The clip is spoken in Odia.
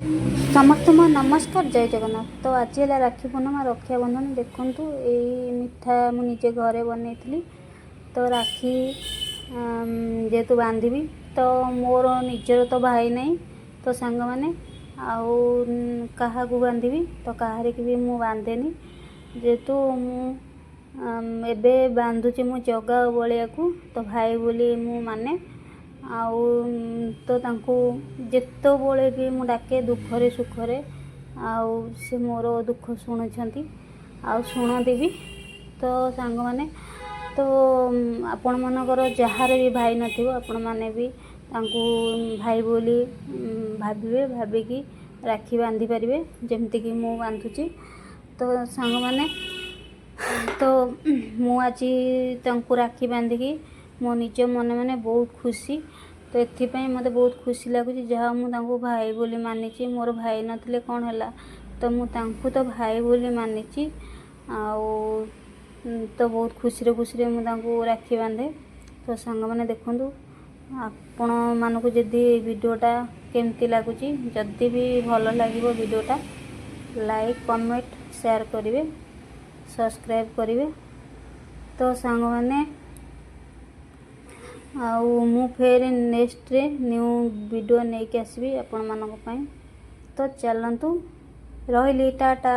ସମସ୍ତଙ୍କୁ ନମସ୍କାର, ଜୟ ଜଗନ୍ନାଥ। ତ ଆଜି ହେଲା ରାକ୍ଷୀ ପୂର୍ଣ୍ଣିମା, ରକ୍ଷାବନ୍ଧନ। ଦେଖନ୍ତୁ, ଏଇ ମିଠା ମୁଁ ନିଜେ ଘରେ ବନେଇଥିଲି। ତ ରାକ୍ଷୀ ଯେହେତୁ ବାନ୍ଧିବି, ତ ମୋର ନିଜର ତ ଭାଇ ନାହିଁ। ତ ସାଙ୍ଗମାନେ, ଆଉ କାହାକୁ ବାନ୍ଧିବି? ତ କାହାରିକି ବି ମୁଁ ବାନ୍ଧେନି। ଯେହେତୁ ମୁଁ ଏବେ ବାନ୍ଧୁଛି ମୁଁ ଜଗା ଆଉ ବଳିଆକୁ, ତ ଭାଇ ବୋଲି ମୁଁ ମାନେ। ଆଉ ତ ତାଙ୍କୁ ଯେତେବେଳେ ବି ମୁଁ ଡାକେ, ଦୁଃଖରେ ସୁଖରେ, ଆଉ ସେ ମୋର ଦୁଃଖ ଶୁଣୁଛନ୍ତି ଆଉ ଶୁଣନ୍ତି ବି। ତ ସାଙ୍ଗମାନେ, ତ ଆପଣମାନଙ୍କର ଯାହାର ବି ଭାଇ ନଥିବ, ଆପଣମାନେ ବି ତାଙ୍କୁ ଭାଇ ବୋଲି ଭାବିବେ, ଭାବିକି ରାକ୍ଷୀ ବାନ୍ଧି ପାରିବେ, ଯେମିତିକି ମୁଁ ବାନ୍ଧୁଛି। ତ ସାଙ୍ଗମାନେ, ତ ମୁଁ ଆଜି ତାଙ୍କୁ ରାକ୍ଷୀ ବାନ୍ଧିକି ମୋ ନିଜ ମନେ ମନେ ବହୁତ ଖୁସି। ତ ଏଥିପାଇଁ ମୋତେ ବହୁତ ଖୁସି ଲାଗୁଛି, ଯାହା ମୁଁ ତାଙ୍କୁ ଭାଇ ବୋଲି ମାନିଛି। ମୋର ଭାଇ ନଥିଲେ କ'ଣ ହେଲା, ତ ମୁଁ ତାଙ୍କୁ ତ ଭାଇ ବୋଲି ମାନିଛି। ଆଉ ତ ବହୁତ ଖୁସିରେ ଖୁସିରେ ମୁଁ ତାଙ୍କୁ ରାକ୍ଷୀ ବାନ୍ଧେ। ତ ସାଙ୍ଗମାନେ, ଦେଖନ୍ତୁ, ଆପଣମାନଙ୍କୁ ଯଦି ଏଇ ଭିଡ଼ିଓଟା କେମିତି ଲାଗୁଛି, ଯଦି ବି ଭଲ ଲାଗିବ ଭିଡ଼ିଓଟା, ଲାଇକ୍, କମେଣ୍ଟ, ସେୟାର କରିବେ, ସବସ୍କ୍ରାଇବ୍ କରିବେ। ତ ସାଙ୍ଗମାନେ, ଆଉ ମୁଁ ଫେର ନେକ୍ସଟରେ ନ୍ୟୁ ଭିଡ଼ିଓ ନେଇକି ଆସିବି ଆପଣମାନଙ୍କ ପାଇଁ। ତ ଚାଲନ୍ତୁ, ରହିଲି, ଟାଟା।